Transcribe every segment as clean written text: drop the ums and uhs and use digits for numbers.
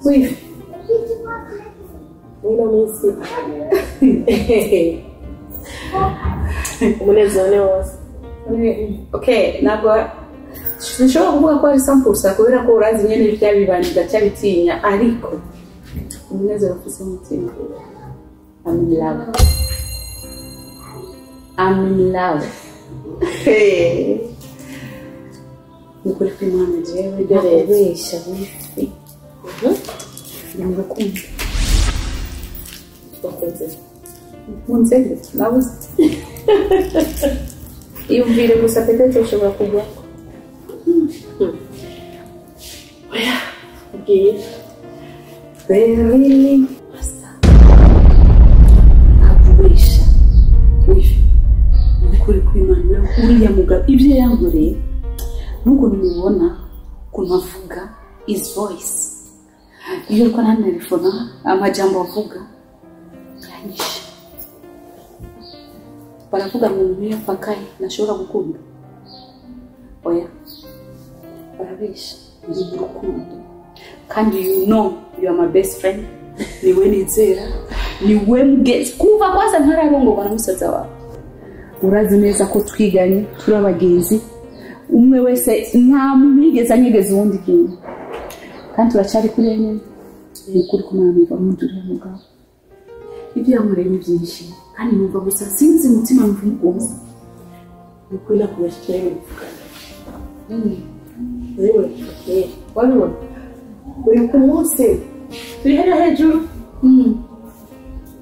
Wifi mwino minsi umunezero ni wose. Okay, ntabwo sinshobora kuvuga ko ari 100% kubera ko urazi nyene bya bibandi ndacyabitinya, ariko umunezero ufise umutima. I'm in love. I'm in love. Hey. Nukuri kw'Imana jewe ndakubesha wifi. Ndagukunda. Wakunze. Nkunze nabuze. Iyumvire gusa peut-être ushobora kugwa. Oya, ubwiye. Really? Akubesha. Wifi. Nukuri kw'Imana uriya mugabo ibyo yankoreye n'ukuntu mubona ukuntu avuga his voice iyo ariko arantelefona amajambo avuga yanyishe. Baravuga ngo umuntu iyo apfakaye ntashobora gukunda. Oya, barabesha. Ndi mu rukundo kandi you know you are my best friend. Niwe nizera, niwe mugezi kuva kwanza ntararongorwa na musaza wawe. Urazi neza ko twiganye turi abagenzi, umwe wese nta muntu yigeze anyegeza uwundi kintu, kandi turacyari kuri nyine. Ni ukuri ko numva nkunda uriya mugabo, ibyo yankoreye ni byinshi kandi numva gusa sinzi umutima numva umukunze. Ni ukuri nakubesha cyane bivugana. Urabibona kuva kera, wabibona uri ku munsi turi hariya hejuru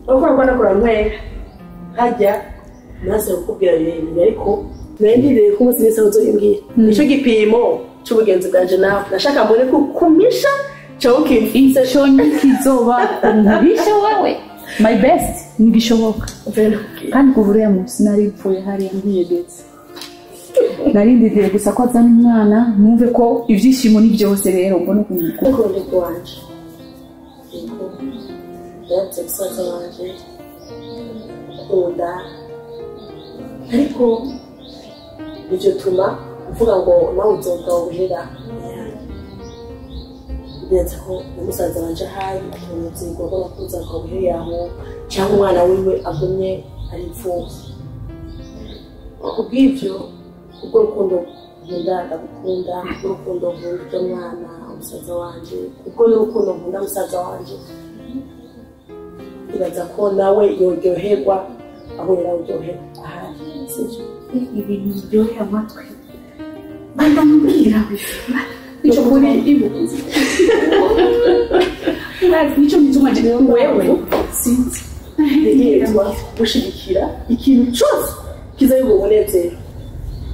urabona ko nakora nkwera hajya nase kukubwira birebire, ariko nari ndizeye ko umunsi wese uzobimbwira. Nico gipimo c'ubugenzi bwanje nawe nashaka mbone ko kumisha cyangwa ukimfise. Ico ntikizoba umurisha wawe my best ntigishoboka. Kandi kuva uriya munsi nari mpfuye hariya nkiyegetse, nari ndindiriye gusa ko azana umwana numve ko ibyishimo ni byose. Rero mbone ukuntu mukunda. Urukundo rwanje yaratse musaza wanje ukunda, ariko ivyo tuma uvuga ngo nawe uzoga ubuhera. Birenze ko na musaza wanje ahari atonezerwa ko nakuza akawuhera aho, cyangwa umwana wiwe agumye ari imfuvyi. Kubw'ivyo, ubwo rukundo nkunda ndagukunda, ubwo rukundo nkunda urya mwana musaza wanje, ubwo n'urukundo nkunda musaza wanje, ibaza ko nawe yoryoherwa aho yarawuryoherwa ahari, sivyo? Ibintu biryoheye amatwi bandamubwira nico kuri ibi nico gituma jewe wewe sinzi ntegerezwa gushigikira ikintu cyose kiza yuko umunezero.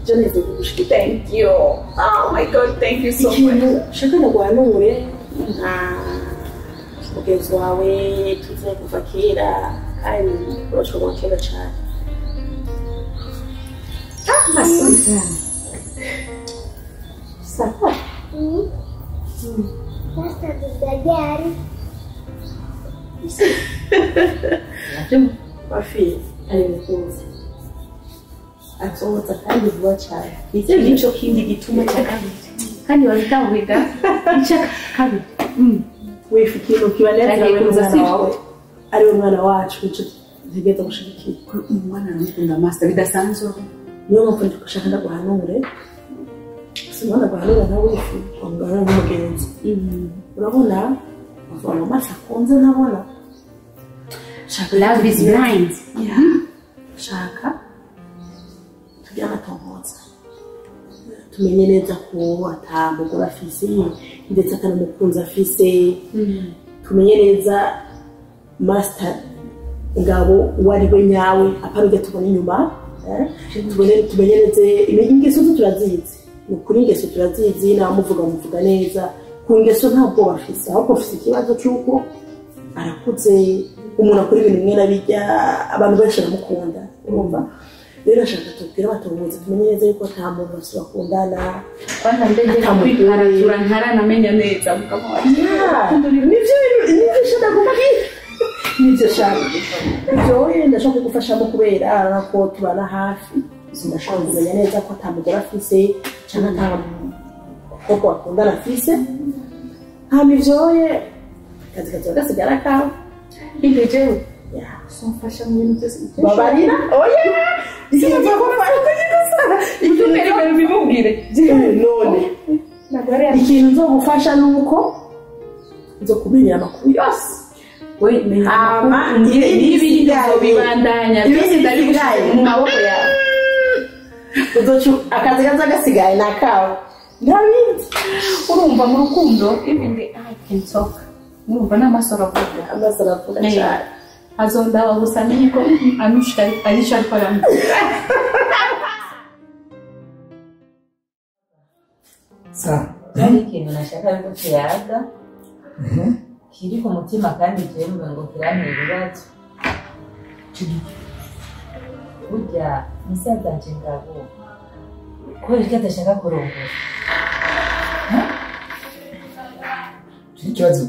Je ntegerezwa kugushigikira. Thank you. Oh my God, thank you so much. Ikintu nshaka ndaguhanure nka mugenzi wawe tuzi kuva kera kandi urashobora kera cyane. Sawa. Mafi ari mukunzi azoza kandi vuba cyane. Icyo nico kindi gituma cya kabiri kandi babitahuga icya kabiri. Wifi ikintu kibanezera umwana wawe ari we mwana wacu, nico ntegereza gushigikira. Umwana aramukunda master bidasanzwe. Niyo mpamvu ndi gushaka ndaguhanure. Sinabona guhanura nka wifi, wamugana nk'umugenzi. Urabona bavuga ngo amaso akunze ntabona. Love is blind. Shaka tujye amatohoza tumenye neza ko ata mugore afise ndetse atanamukunzi afise. Tumenye neza master ngabo uwo ari we nyawe, apana ujya tubona inyuma. Tumenye neza ingeso zo turazizi, ni ukuri ingeso turazizi, namuvuga muvuga neza ku ngeso ntabwo bafise, ahubwo afise ikibazo cy'uko arakuze, umuntu akora ibintu bimwe na bijya abantu benshi baramukunda, urumva? Rero ashaka tubwire abatohoza tumenye neza yuko nta muntu bose bakundana. Kwanza ndege kwiharatura ntaranamenya neza mugabo wanjye. Nivyo nivyo nshaka kukubwira, nivyo nshaka ivyo ndashaka kugufashamo kubera ko tubana hafi. Ndashaka kumenya neza ko ata mugore afise cyangwa ata mukobwa bakundana afise. Hama ivyoye akazi kazoba gasigara kawe. Ibyo jewe Yeah. somfasha mu bintu byose. Babarira oya, Ibyo mbere bimubwire. None Ntabwo ari ikintu nzogufasha ni uko nzokumenyera amakuru yose. We menya Hama, amakuru, ibindi n'ibindi bisigaye. nzobibandanya byose Ibindi ndabigushyize bisigaye. mu maboko yawe. Uzoca akazi kaza gasigaye ni akawe, nta bindi. Urumva mu rukundo even the eye can talk, urumva n'amaso aravuga. Amaso aravuga Eh. cyane. Azondaba gusa amenye ko Anushka arico ariko arambwira. Sa. Hari ikintu nashaka yuko tuyaga kiri ku mutima kandi jewe ngo kirantera ibibazo. Burya musaza wanje Ngabo, kubera iki adashaka kurongora? Ikibazo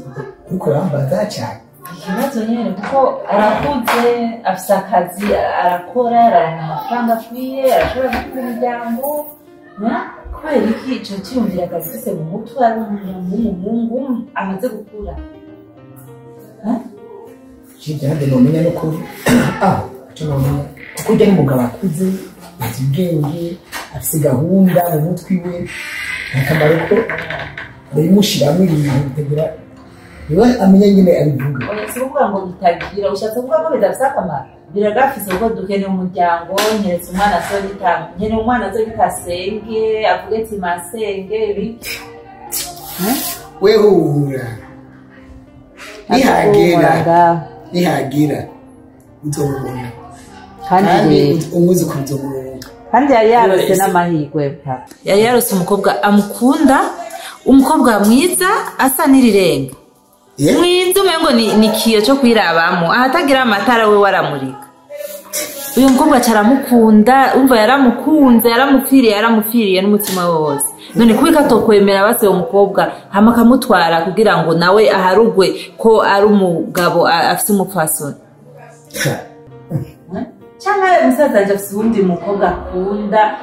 uriko urambaza cyane. Ikibazo nyene, kuko arakuze, afise akazi arakora, araronka amafaranga akwiye, arashobora gutunga umuryango. Kubera iki ico ciyumviro akagifise mu mutwe, ari umuntu w'umuhungu amaze gukura? Hirya ntabwo nomenya no kuri aho icyo nomenya, kuko ujya n'umugabo akuze, azi ubwenge, afise gahunda mu mutwe iwe, nta kamaro ko babimushiramo ibintu bitagira niwe amenya nyine abivuga. Oya, si ukuvuga ngo bitagira, ushatse kuvuga ko bidafise akamaro, biragafise, kuko dukeneye umuryango. Nyeretse umwana azogita, nkeneye umwana azogita asenge, avuge ati masenge ibiki. Wehura nihagera, nihagera uzomubona kandi umwuzukuru uzomuronka. Kandi yari yarose n'amahirwe, papa yari yarose umukobwa amukunda, umukobwa mwiza asa n'irirenga, mwiza umengo ni kiyo cyo kwirabamo, ahatagira amatara we waramurika. Uyu mukobwa aca aramukunda, umva, yaramukunze, yaramupfiriye, yaramupfiriye n'umutima we wose. None kubika atokwemera base uwo mukobwa, hama akamutwara kugira ngo nawe aharugwe ko ari umugabo afise umupfasoni? Cyangwa musaza wanje afise uwundi mukobwa akunda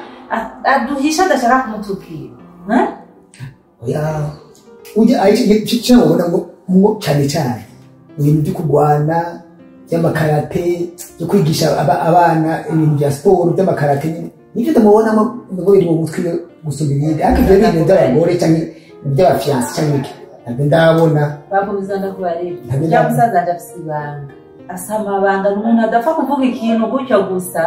aduhisha, adashaka kumutubwira? Oya, ujya icyo ubona ngo ngo cyane cyane mu bintu byo kurwana by'amakarate, byo kwigisha abana ibintu bya siporo by'amakarate nyine, nibyo ndamubonamo ngo biri mu mutwe we gusumba ibindi. Ariko ibyo bintu by'abagore cyangwa by'abafiyanse cyangwa iki, ntabwo ndabona. Bakomeza ndakubareba. Ntabwo Ujya musaza wanje afise ibanga, afise amabanga, ni umuntu adapfa kuvuga ikintu gutyo gusa.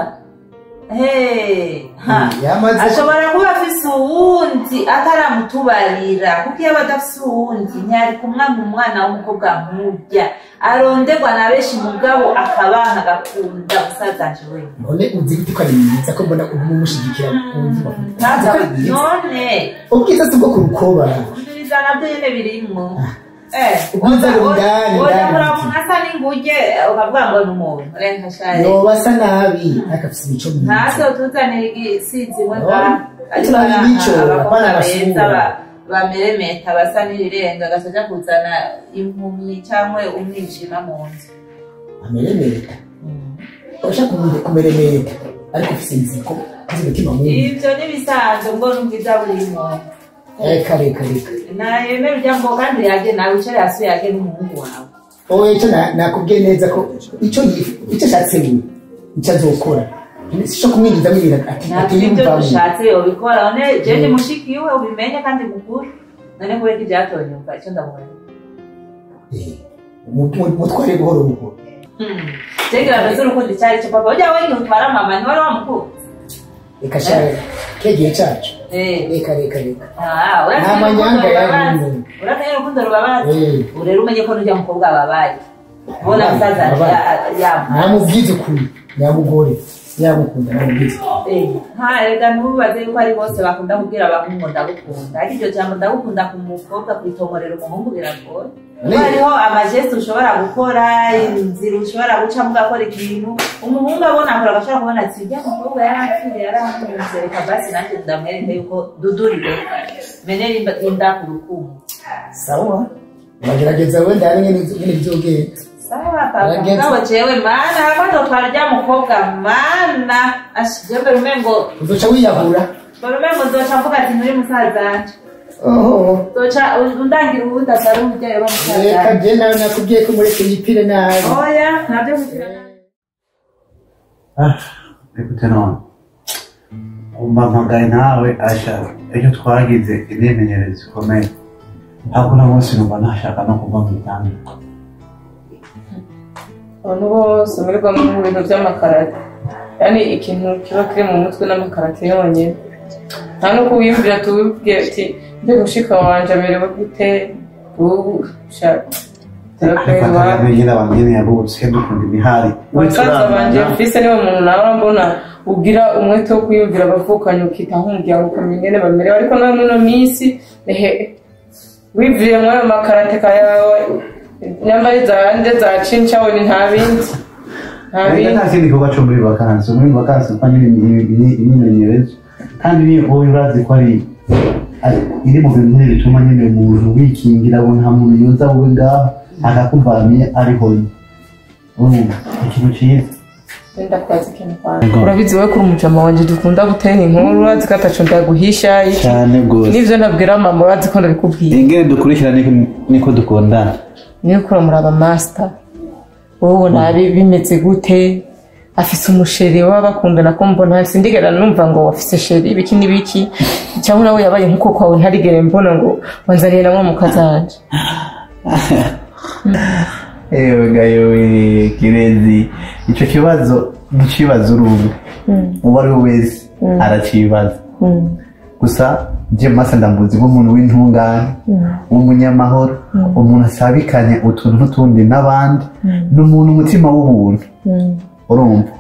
Hey, ha. Yamaze Ashobora kuba afise uwundi ataramutubarira, kuko iyo aba adafise uwundi ntiyari kumwanga umwana w'umukobwa nk'urya aronderwa na benshi, mugabo akabanka agakunda musaza wanje wenyine. None uzi gute ko ari mwiza, ko mbona uguma umushyigikira mu buzima? Uzi ko ari mwiza? None Ubwiza si ubwo ku rukoba. Umviriza, nabyo nyene birimwo. Ubwiza buri indani, Oya, indani. Uramuntu asa n'inguge ukavuga ngo ni umuntu, reka shaye. Yoba asa nabi ariko afise imico myiza. Ntacyo tuzanira igisizi mwe Oh, ngaha. tuzanira imico, Abakobwa apana beza abasura. Bameremeta basa n'irirenga, agaca kuzana impumyi cyangwa umwijima mu nzu. Ameremeta, ushaka kumeremeta ariko ufise inziko, ufise umutima mubi. Ibyo n'ibisanzwe ngo n'ubwiza burimo. Reka, reka, reka. Nayemera ujya ngo kandi yage nawe wicare hasi yage n'umuhungu wawe. Oya, icyo nakubwiye neza ko icyo icyo ashatse we icyo azokora, si cyo kumwinjizamo ibintu Ntabwo ibyo atiyumvamo. dushatse yobikora. None jewe ni mushiki we, ubimenye kandi mukuru. None kubera ko ibyatonyumva icyo ndamubona. Mutware buhoro buhoro. Jewe mbese urukundo icyari cyo, papa, ujya wenyine utwara mama ntiwari wamukunda. Reka sha, kegihe cyacu. Reka, reka, reka. Ah, Nta manyanga yarimo. Uramenye urukundo rubabaza. Ubu rero umenye ko n'ujya mukobwa babaye ubona musaza Babaye. yampa. Namubwize ukuri, nyamugore nyamukunda, namubwize. Nta, rega ntubaze yuko ari bose bakunda kubwira abahungu ngo ndagukunda, ariko iryo jambo ndagukunda ku mukobwa kuritomorera umuhungu biragoye. Kuko hariho amageste ushobora gukora, inzira ushobora gucamo ugakora ikintu umuhungu abona akora, agashobora kubona ati ujya mukobwa yarapfiriye, yarankunze, reka basi nanjye ndamwereke yuko dudurire menere inda ku rukundo. Sawa, uragerageza wenda hari nyine bizogenda. Sawa papa. Aragenza. Mugabo jewe mana hamwe ndotwara rya mukobwa mana ashi jewe mbere umengo Uzoca wiyahura. mbere umengo nzoca mvuga ati nturi musaza wanje. Oho. Zoca undangira uwundi atari umubyeyi wa Reka musaza. je nawe nakubwiye ko mureke yipfire nabi. Oya, ntabyo gupfira nabi. Ah, écoute none umpamagaye nawe asha ejo twagize imyimenyerezo ikomeye, ariko uno munsi numva ntashaka no kuva mu gitanda. Abantu bose murirwa mu bintu by'amakarate, yani ikintu kiba kiri mu mutwe n'amakarate yonyine, nta no kuwiyumvira tuwibwira ati mbega mushika wanje amerewe gute ubu sha. Ariko nyine abantu nyine yabutse dukunda imihari. Basaza banje mfise niwe muntu nawe mbona ugira umwete wo kwiyumvira abavukanye, ukitaho umuryango, ukamenya ingene bamerewe, ariko nawe muri ino minsi ehe wiviriye muri ayo makarate yawe nyambari zanje za cincawe ni nta bindi, nta Reka bindi. Nta kindi gikorwa cyo muri vakansi, muri vakansi kuko nyine imyimenyerezo kandi ni wowe urazi ko ari iri mu bintu nyine bituma nyine umuntu wikingira ngo nta muntu yoza wowe ngaho akakuvamiye ariho urumva ikintu cyiza. Ndakwaza ikintu kwanjye, urabizi wowe kuri umujama wanje dukunda gutera inkuru, urazi ko ataco ndaguhisha iki. Cyane rwose. N'ivyo ntabwira mama urazi ko ndabikubwiye. Ingene dukurikira niko dukundana. Niyo ukura muraba master, wowe ubona bimeze gute? Afise umuchéri baba bakundana, ko mbona sindigera numva ngo afise chéri ibiki n'ibiki, cyangwa nawe yabaye nk'uko kwawe ntarigere mbona ngo wanzaniye namwe mu kazanje. Ewe gayowe Kirezi, icyo kibazo ntukibaza uri umwe, uwo ari we wese arakibaza. Gusa njye masa ndamuzi nk'umuntu w'intungane, w'umunyamahoro, umuntu asabikanya utuntu n'utundi n'abandi, ni umuntu umutima w'ubuntu, urumva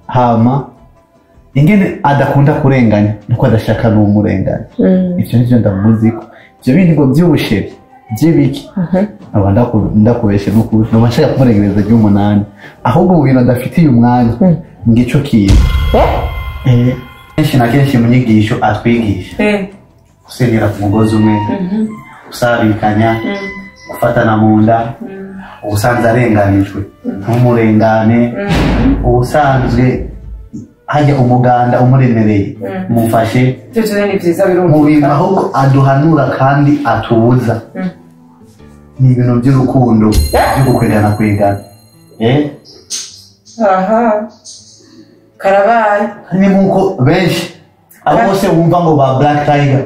hama ingene adakunda kurenganya nuko adashaka n'umurenganya. Ivyo nivyo ndamuziko. Ivyo bindi ngo by'ubuchéri by'ibiki, aba ndakubeshe n'ukuri noba nshaka kumurengereza ry'umunani, ahubwo mu bintu adafitiye umwanya ngico kintu. Kenshi na kenshi mu nyigisho atwigisha gusenyera ku mugozi umwe, gusabikanya, gufatana mu nda, ubusanzwe arenganijwe ntumurengane, ubusanzwe hajya umuganda umuremereye mumfashe. Ivyo vyose ni vyiza. Mu bintu Birumvikana. Ahubwo aduhanura kandi atubuza ni ibintu by'urukundo byo gukwegana kwegana. Aha karabaye. Ni nk'uko benshi abo bose bumva ngo ba black tiger,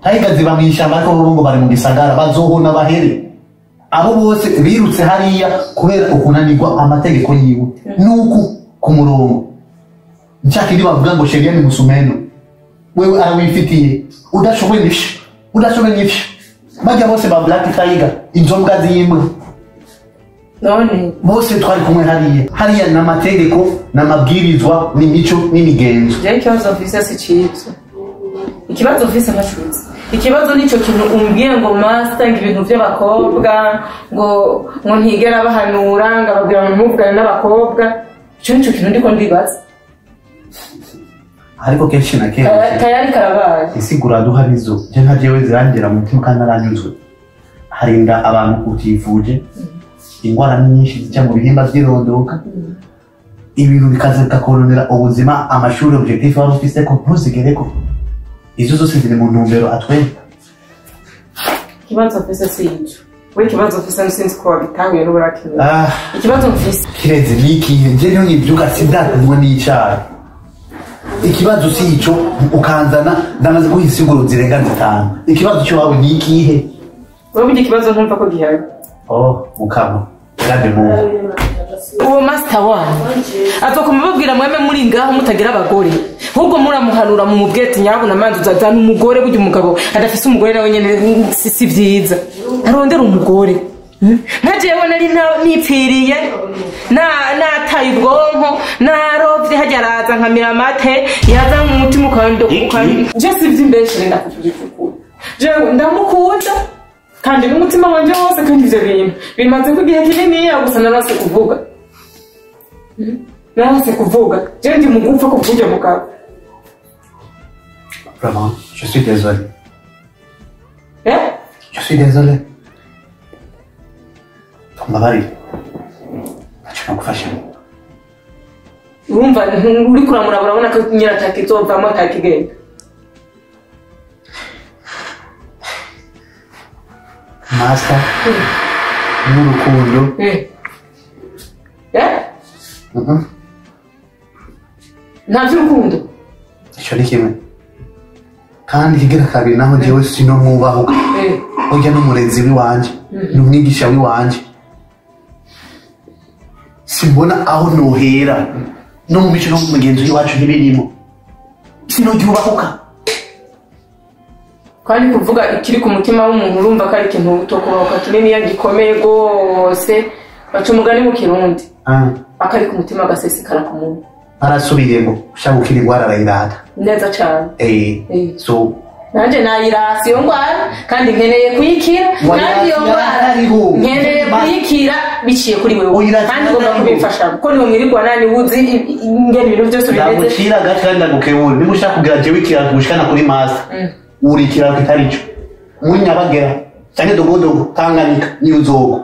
tiger ziba mu ishyamba, ariko bo ngo bari mu gisagara bazohona bahere. Abo bose birutse hariya kubera ukunanirwa amategeko yiwe nuku ku murongo nshaka indi bavuga ngo sheria ni musumeno, wewe arawifitiye, udashoboye nifyo, udashoboye nifyo. Bajya bose ba black tiger, izo mbwa z'imbwa. None Bose twari kumwe hariya, hariya ni amategeko n'amabwirizwa n'imico n'imigenzo. Jewe ikibazo mfise si civyo, ikibazo mfise ntacuzi, ikibazo nico kintu umbwiye ngo master ngo ibintu vy'abakobwa ngo ntigera bahanura ngo ababwira ngo ntimuvugane n'abakobwa. Ico nico kintu ndiko ndibaza. Ariko kenshi na kenshi Tayari karabaye. Insiguro aduha nizo je nka jewe zirangera mu mutima kandi aranyuzwe. Harinda abantu utivuje, ingwara ni nyinshi zijya mu bihimba by'irondoka, ibintu bikaza bikakononera ubuzima, amashuri, objectif wari ufise ko ntuzigereko. Izo zose ziri mu ntumbero atwereka. Ikibazo mfise si ico, we ikibazo mfise sinzi ko wagitahuye n'uburakiwe. Ah. Ikibazo mfise Kirezi, nikihe? Nje niyo nkibyuka sindakunywa n'icayi. Ikibazo si ico ukanzana, ndamaze guha insiguro zirenga zitanu. Ikibazo cyawe ni ikihe? Wewe burya ikibazo ntumva ko gihari. Oh mukama, grande Mungu. Uwo master wanyu apfa kumubabwira mweme muri ngaho mutagira abagore, ahubwo muramuhanura mu mubwete nyabuna manzi uzazana umugore. Burya umugabo adafise umugore nawe nyene si vyiza, arondera umugore. Nka jewe nari nipfiriye nataye ubwonko narovye, hajya araza nkamira amate yaza mu mutima ukando. Je si vy'imbeshere, ndakuvugikukura jewe ndamukunda kandi n'umutima wanje wose, kandi ivyo bintu bimaze ko igihe kininiya, gusa narase kuvuga, narase kuvuga. Je ndi mugufa ko kuvuga mugabo. Vraiment, je suis désolé. Eh. Je suis désolé, mbabarire, ntacyo nagufasha. Urumva uriko uramuraba, urabona ko nyine atakizovamo atakigenda. Master n'urukundo. Nta by'urukundo. Icyo ni kimwe kandi kigira kabiri, naho njyewe sinomwubahuka. Urya n'umurezi w'iwanje, ni umwigisha w'iwanje, simbona aho nohera no mu mico no mu mugenzo w'iwacu ntibirimo, sinoryubahuka. Kandi kuvuga ikiri ku mutima w'umuntu, urumva ko ari ikintu utokubahuka kininiya gikomeye rwose. Baca umugani mu Kirundi: akari ku mutima gasesekara ku munwa. Arasubiye ngo ushaka gukira indwara arayirata. Neza cyane. So Nanjye nayirasi iyo ndwara, kandi nkeneye kuyikira, kandi iyo ndwara nkeneye kuyikira biciye kuri wewe. Uyirasi Kandi ugomba atariho. kubimfasha kuko niwe mwirirwana, niwe uzi ingene ibintu byose bimeze. Ndagucira agati kandi ndagukebura. Niba ushaka kugira jewe ikirato gushikana kuri master, uri ikirato kitari cyo muri Nyabagera cyangwa Dogodogo, Tanganyika, niyo uzogo.